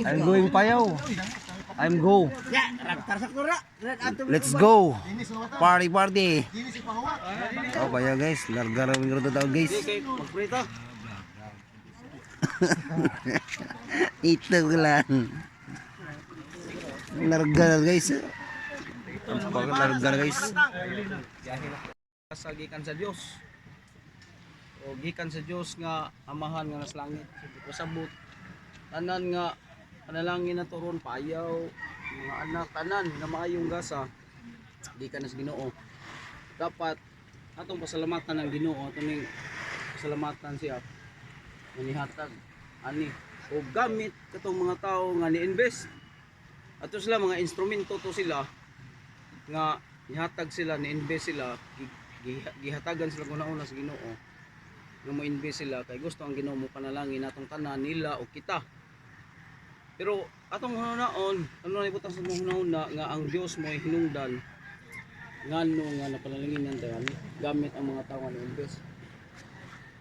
I'm going payaw. I'm go. Let's go. Party party. Oh, payaw guys. Larga ra wing tao guys. Magprita. Ito lang. Larga na guys. Larga na guys. Sa gikan sa Dios. O gikan sa Dios nga amahan nga nasa langit. Pasabot tanan nga panalangin na turon payaw mga anak tanan nga maayong gasa gikan na sa Ginoo. Dapat atong pasalamatan ang Ginoo, atong ning pasalamatan siya nga nihatag ani o gamit katong mga tao nga ni-invest ato sila mga instrumento to sila nga nihatag sila, ni-invest sila, gihatagan sila kung nauna sa Ginoo nga mo-invest sila kay gusto ang Ginoo mo panalangin atong tanan nila o kita. Pero atong hunaon, ano na ibutang sa atong hunahuna nga ang Dios mo ay hinungdan ngano nga napanalangin tayo gamit ang mga tao nga ni-invest.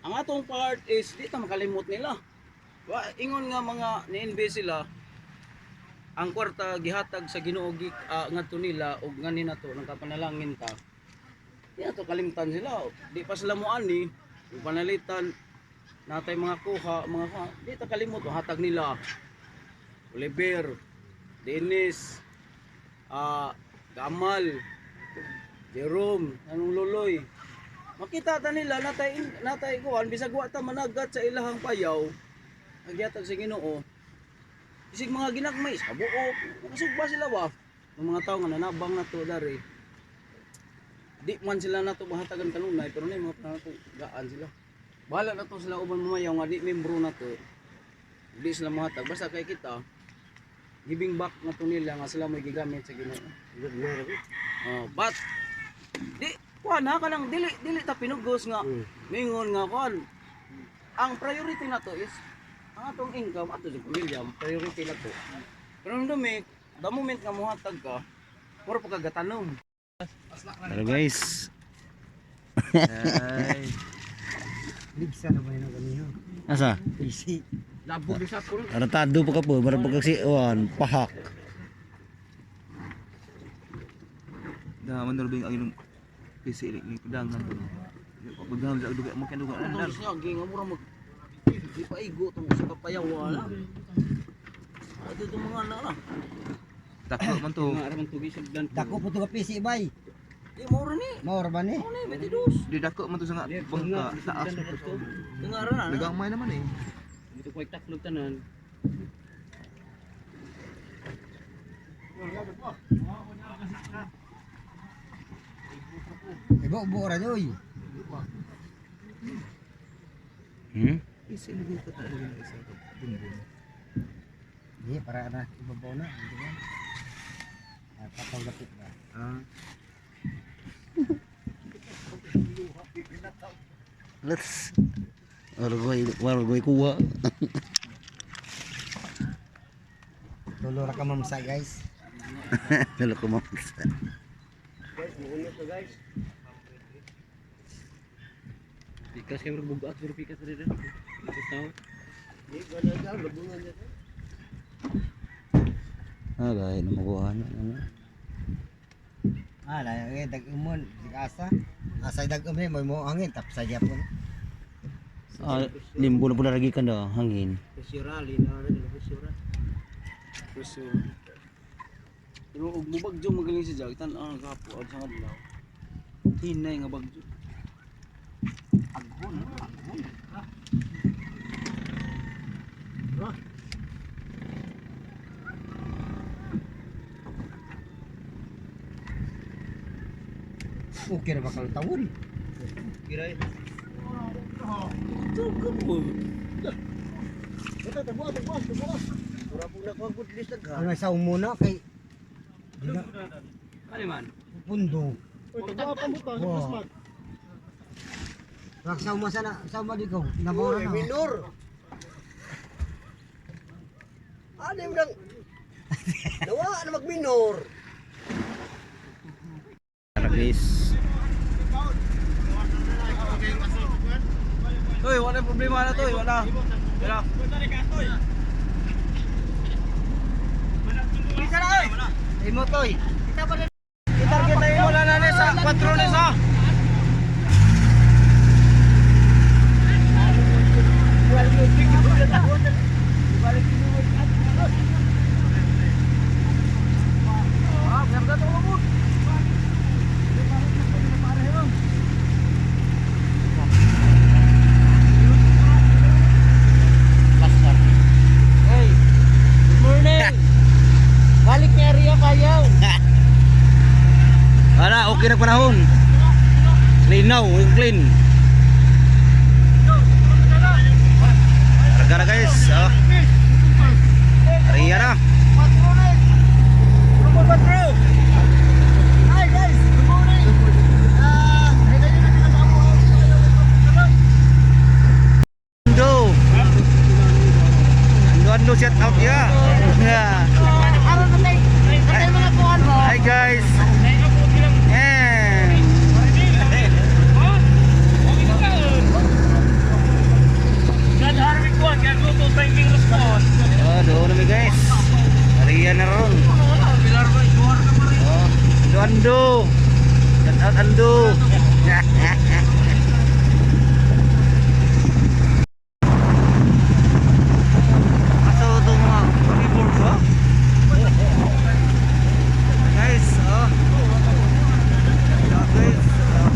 Ang atong part is di ta makalimot nila. Wa ingon nga mga ni-invest sila, ang kwarta gihatag sa Ginoo ngadto nila ug ngani nato nagkapanalangin ta. Di nato kalimtan sila. Di pa sila mo ani ug panalitan natay mga kuha di ta kalimot hatag nila. Oliver, Dennis, Gamal, Jerome, anong Loloy. Makita ta nila natay natay kuan bisag wa ta managat sa ilahang payaw ang gihatag sa Ginoo. Isig mga ginagmay sa buok, makasugba sila ba? Ng mga tao nga nanabang na to dari. Di man sila nato mahatagan kanunay pero na mga panahon gaan sila. Bahala na to sila uban mamayaw nga di membro na to. Di sila mahatag basta kay kita giving back na to nila nga sila may gigamit sa Ginoo. Oh, but di kuan ha kanang dili dili ta pinugos nga mingon nga kuan. Ang priority na to is ang atong income ato sa pamilya, ang priority na to. Pero nung dumi, the moment nga muhatag ka, mura pa kagatanom. Hello guys. Ay. Ligsa na ba yun ang ganiho? Asa? Easy. Labog sa ko. Aratado pa ka po, para pag si Juan, pahak. Da man daro ang inyong PC ni kudangan to. Pagdam sa duga mo kan duga Atong andar. siya gi nga mura mag di pa igo tong sa kapayaw wala. Ato itong mga anak na. Taklo man to. Nga raman tugi sa dan. Dako po to ka PC bay. Di mo ra ni. Maor ba ni? Mo ni 22. Di dako man to sa nga bangka taas man to. Nga ra na. Nagamay naman eh. Dito ko taklog tanan. Ibo buo ra oy. Hmm? PC lagi ka ta lagi na isa ka bumbum. Di para na ibabaw na, di ba? Ah, pataw dapit ba? Ah. Let's. Wala ko'y kuha. Tulo ra ka mamsa guys. Wala ko mamsa. Guys, muunod to guys. Pikas kay murag bugat pero pikas rin rin. Pikas tao. Ah, gaya na makuha na. Ano? Ah, layo eh dag-umon, sig asa. Asa dag-um ni mo angin tapos sa gyapon. Ah, limbo na pula lagi ka na, hangin. Pressure lina na nila pressure. Pressure. Pero og mubagyo magaling si Jag tan ang gapo ang sa adlaw. Hinay nga bagyo. Aghon, aghon. Okay ra ba kang tawon? Kiray. Ito ka mo. Ano sa umuna kay Dina Ano man? pundo. Wow. Rak sa uma sana, sa uma di ko. Nabora na. Minor. Ano yung lang? Nawa na mag-minor. Tara guys. Toy, wala problema na toy, wala. Wala. Imo toy. I-target tayo mo na na sa 4 ni sa. Hey, good morning. Balik ni area kayaw. Wala, okay na panahon. Linaw, yung clean. Larga na guys. Oh. Ariya na. Hi guys, good morning. Ah, Ando. Ando ando shout out ya. Yeah. Hi guys. Eh. Oh, doon na mi guys. Ariya na ron. Oh, ando ando. Shout out ando. Asa itong mga river ba? Guys, oh. Shout out, guys. Oh.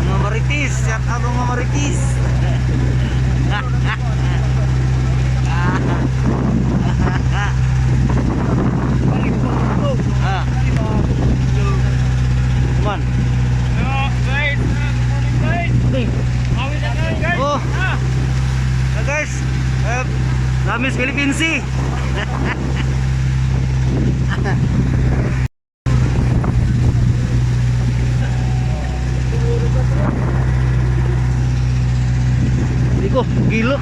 Mga maritis, shout out mga maritis. Ah. Come on. Okay. Oh. Ah, guys, Lamis Philippine Sea. Hindi ko, gilo.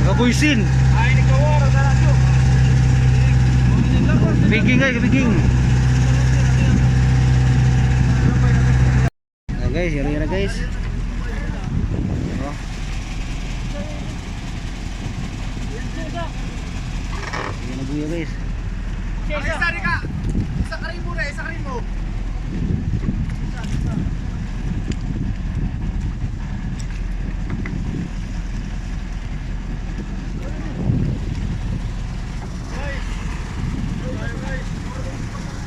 Nakabuisin. Biging guys, biging. Nah guys, yari na guys. Oh. Yan na buya guys. Isa ka. Isa karibo na, isa karibo.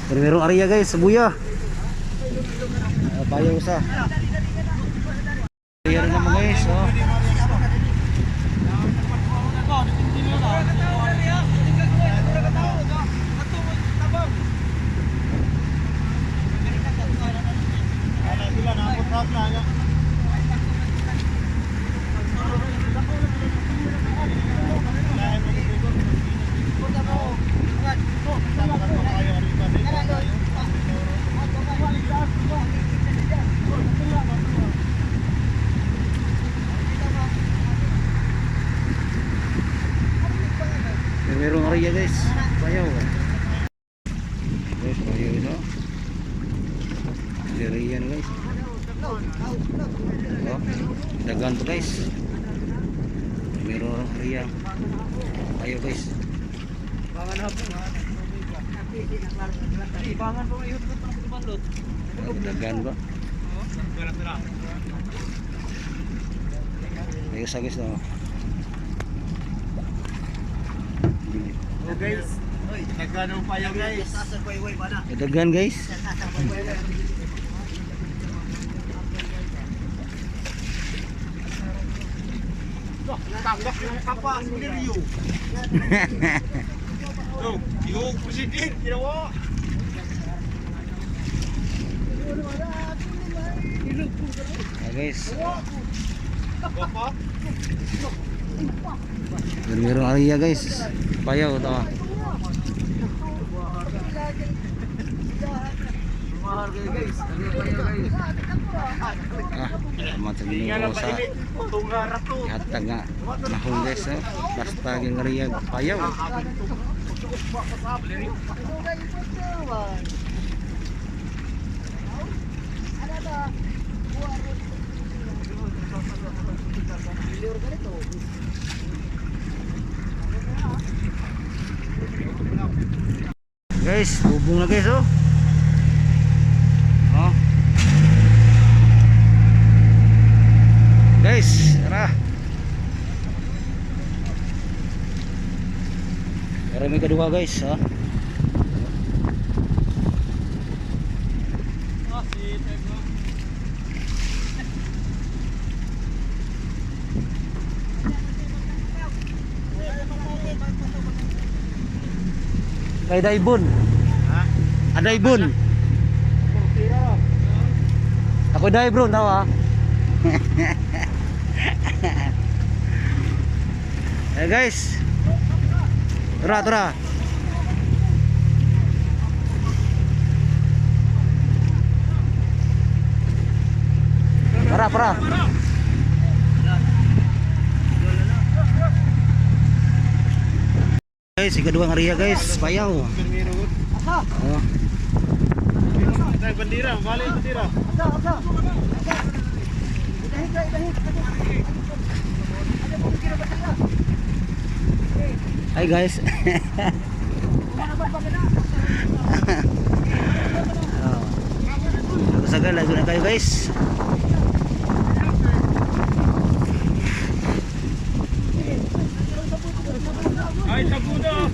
Pero merong area guys, sa buya. Bayaw sa. Area rin naman guys, oh. Pero merong area guys. Bayaw. Guys, bayaw ito. Area na guys. Oh, dagan to guys. Merong area. Bayaw guys. Dagan ba? Ayos sa guys no. Oh guys, nagano pa yung guys. Dagan guys. Tanggap yung kapa, Rio. Oh, yung president, ginawa. Ah, guys. Bapa? Pero merong area guys. Payaw ito. Kayo guys. Ano kayo guys? Ah, salamat sa Ginoo sa hatag nga nahong guys eh. Basta gingariyag payaw. Guys, bubong na guys oh. Oh. Guys, tara. Pero may kadua guys, ha. Kay Daibon. Ha? Adaibon. Ako dai bro, tawa. Eh guys. Tara, tara. Tara, tara. Guys, ikaduhang area guys, payaw. Oh. Bandira, bali bandira. Hi guys. Oh. Sagal, lago na kayo guys. Ay, sagudo.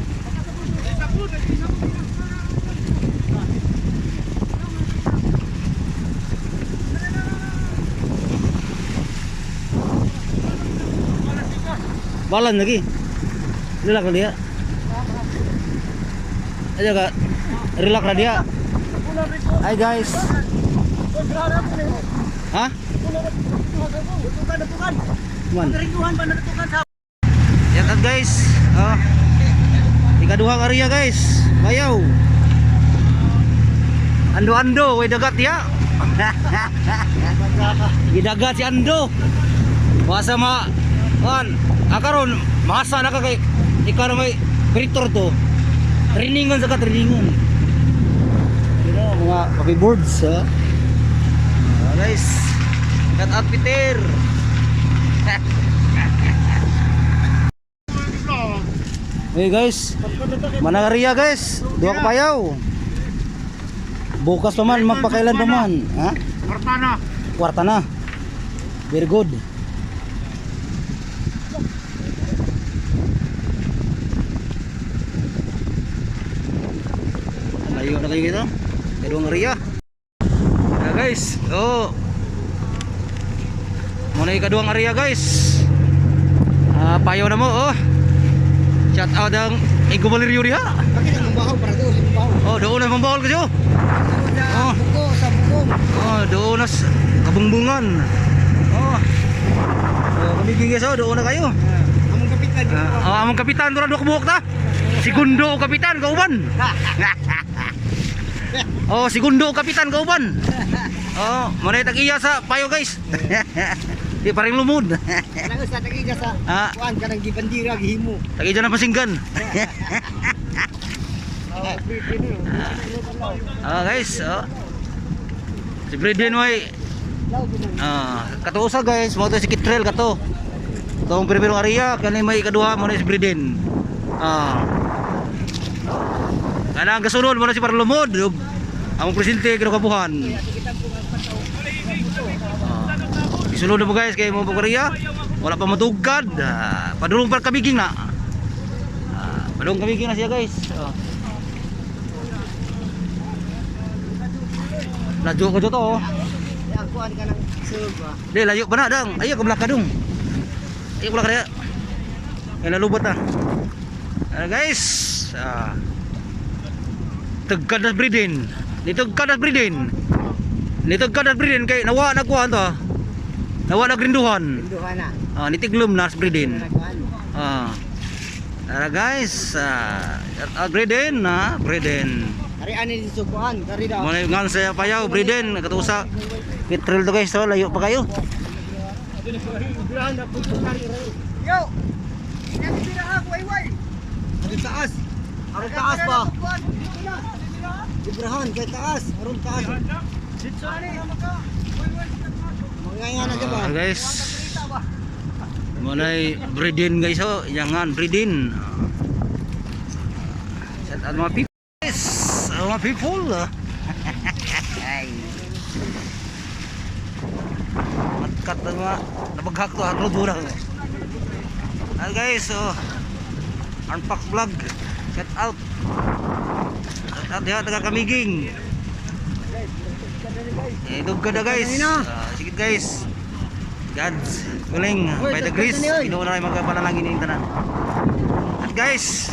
Balan lagi. Relax na dia. Ayo kak. Relax na dia. Hi guys. Ha? Man. Yan at guys. Oh. Ikaduhang area guys. Bayaw. Ando-ando, way dagat ya. Gidagat si Ando. Wasa ma Wan, akaron masa na ka kay ikaw na may creator to. Trainingon sa ka trainingon. You know, mga copy boards ha. Ah, guys. Cut out Peter. Hey guys, Managaria guys, duha ka payaw. Bukas pa man, magpakailan pa man, ha? Kwarta na. Kwarta na. Very good. Layo na kayo dito. Dalawang area. Yeah, guys. Oh. Muna yung kaduang area guys. Ah, payaw na mo oh. Shout out ang Igo Valerio diha. Bakit ang bahaw para doon sa bahaw? Oh, doon na pambawal kayo. Oh. Buko sa bukong. Oh, doon na sa kabungbungan. Oh. Oh, kami guys, oh, doon na kayo. Among kapitan dito. Ah, among kapitan doon na buhok ta. Segundo o kapitan kauban. Oh, segundo o kapitan kauban. Oh, manay tag-iya sa payo guys. Di paring lumod. Kanang usa tag-iya sa Ah. kuan kanang gibandira gihimo. Tag-iya na pasinggan. Ah, guys, oh. Si Breden way. Ah, katuusa guys, mo to si Kitrel kato. Katong primerong area kani may ikaduha mo na si Breden. Ah. Kanang kasunod mo na si Parlumod ug among presidente Kinukabuhan. Ah. Isulod na mo guys kay mo area. Wala pa matugkad. Ah, padulong pa kabiging na. Ah, padulong kabiging na siya guys. Oh. Lajo ko to oh. Ang kuan kanang sub ba. Di layo pa na dang. Ayaw ka belaka dong. Ayaw ka belaka. Ay nalubat na. Ah, guys. Ah. Tagkad na breeding. Nitagkad na breeding. Nitagkad na breeding kay nawa na kuan to. Ah. Nawa na grinduhan. Pinduhan na. Ah, nitiglom na sa breeding. Kuan. Ah. Tara guys, ah, Shout out Breden ha, Breden. Kari ani di sukuan, kari daw. Mo na ngan sa payaw Breden katusa. Kitril to guys, so layo pa kayo. Yo. Aron taas. Aron taas ba? Ibrahan kay taas, aron taas. Mga nga na ba? Ah, guys. Mo na Breden guys oh, yangan Breden. Shout out mga people. Guys, mga people. Ah. Ay. Matkat na mga nabaghak to ang road muna. Ah, guys, oh. Unpack vlog. Shout out. Shout out diha taga Kamiging. Eh, dugga na guys. Ah, sige guys. God's willing, by the grace, Ginoo na rin magpapanalangin yung tanan. At guys,